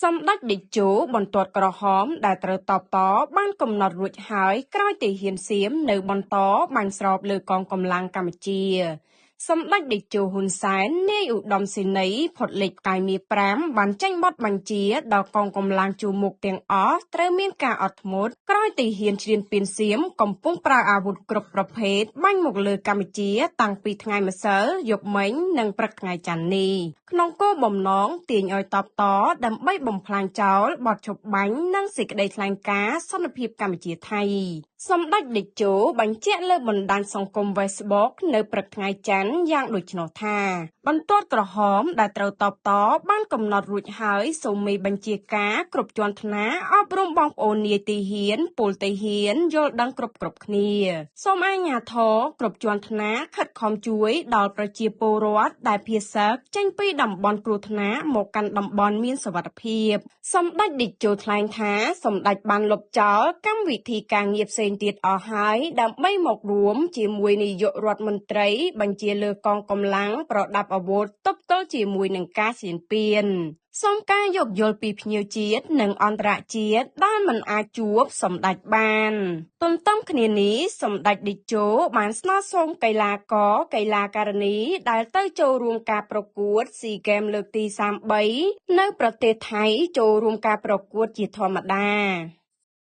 សម្តេចតេជោបន្ទាត់ក្រហមដែលត្រូវតបតបានកំណត់រួចហើយក្រោយទាហានសៀមនៅបន្តបាញ់ស្រោបលើកងកម្លាំងកម្ពុជា។ សម្តេចតេជោហ៊ុនសែននាយឧត្តមសេនីយ៍ផុតលេខផ្កាយមាស5បានចេញបទបញ្ជាដល់កងកម្លាំងជួរមុខទាំងអស់ត្រូវមានការអត់ធ្មត់ក្រោយទាហានឈ្លានពានសៀមកំពុងប្រើអាវុធគ្រប់ប្រភេទបាញ់មកលើកម្ពុជាតាំងពីថ្ងៃម្សិលយប់មិញនិងព្រឹកថ្ងៃច័ន្ទនេះក្នុងគោលបំណងទាញឲ្យតបតដើម្បីបំផ្លាញចោលបទឈប់បាញ់និងសេចក្តីថ្លែងការណ៍សន្តិភាពកម្ពុជាថៃ។ សម្តេចតេជោបញ្ជាក់លើបណ្តាញសង្គម Facebook នៅព្រឹកថ្ងៃច័ន្ទយ៉ាងដូច្នោះថា បន្ទាត់ក្រហមដែលត្រូវតបតបានកំណត់រួចហើយសូមមេបញ្ជាការគ្រប់ជាន់ថ្នាក់អប់រំបងប្អូននាយទាហានពលទាហានយល់ដឹងគ្រប់ៗគ្នាសូមអាជ្ញាធរគ្រប់ជាន់ថ្នាក់ខិតខំជួយដល់ប្រជាពលរដ្ឋដែលភៀសសឹកចេញពីតំបន់គ្រោះថ្នាក់មកកាន់តំបន់មានសុវត្ថិភាព។ សម្តេចតេជោថ្លែងថាសម្តេចបានលុបចោលកម្មវិធីការងារផ្សេងទៀតអស់ហើយដើម្បីមករួមជាមួយនាយករដ្ឋមន្ត្រីបញ្ជាលើកងកម្លាំងប្រដាប់អាវុធទប់ទល់ជាមួយនឹងការឈ្លានពាន។ សូមការយោគយល់ពីភ្ញៀវជាតិនិងអន្តរជាតិដែលមិនអាចជួបសម្តេចបាន។ ទន្ទឹមគ្នានេះសម្តេចតេជោបានស្នើសុំកីឡាករកីឡាការិនីដែលទៅចូលរួមការប្រកួតស៊ីហ្គេមលើកទី33នៅប្រទេសថៃចូលរួមការប្រកួតជាធម្មតា។